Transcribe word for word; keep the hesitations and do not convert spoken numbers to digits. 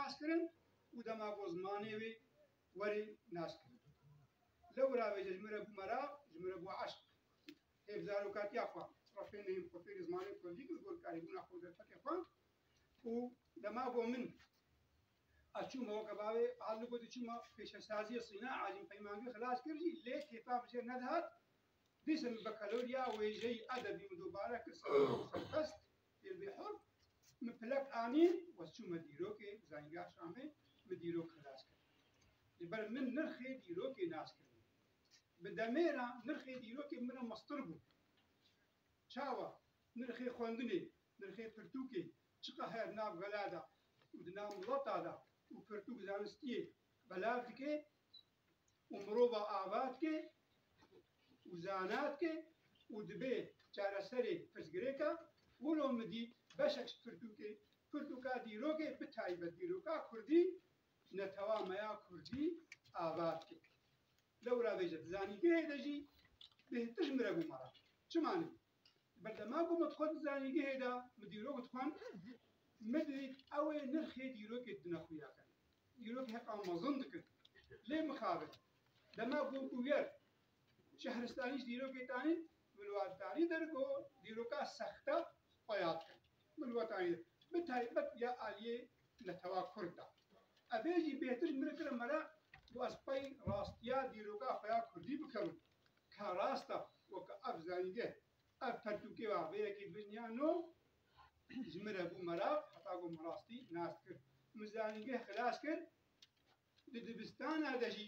nas kirin û dema ku zimanê wê werê nas kirin. Lewra vêje ji min re bû meraq, ji min re bû eşq. Hêv zarokatiya xwe, refê neyim xwe fêrî zimanê kurdî kir, gorkarîbûna xwe û derfetê xwe. Û dema ku min ez çûma weke bavê Adil gotî, çûma pêşesaziyê sîna Alîm Peymangi xilas kir jî, lê kêfa min jê nedihat. Dîsa min bakalorya wêjeyî edebî min dubare kir, serhest, yê bê hur. Min pilek anî, wez çûme dîrokê, Zanîngeha Şamê, min dîrok xilas kir. Ji ber min nirxê dîrokê nas kirin. Bi demê re nirxê dîrokê min re mestir bû. Çawa? Nirxê xwendinê, nirxê pirtûkê, çiqa her nav gela de û di nav mileta de û pirtûk zanistiyê belav dike û mirova ava dike û zana dike û dibe çareserê pirsgirêka, wilo min dî beşek ji pirtûkê, pirtûka dîrokê, bi taybet dîroka kurdî, netewa me ya kurdî ava dike. Lewra vêje di zanîngehê de jî bêhtir ji min re bû meraq. Çima ne? Ji ber dema ku min dixwest di zanîngehê de min dîrok dixwend, min didît ew ê nirxê dîrokê didine xuya ken. Dîrok heqa mezin dikin. Lê mixabin. Dema ku bûyer Şehristanî ji dîrokê tanî, min wa tanî der ku dîroka sexte xuya dikin. Min wa tanî der. Bi taybet ya aliyê netewa kurd de. Ev ê jî bêhtir ji min re kire meraq, ku ez pey rastiya dîroka xwe ya kurdî bikevim. Ka rast e, weke ev zanîngeh, ev pertûkê wa vê yekê dibin ya no, ji min re bû meraq, heta ku min rastî nas kir. Min zanîngeh xilas kir, di dibistana de jî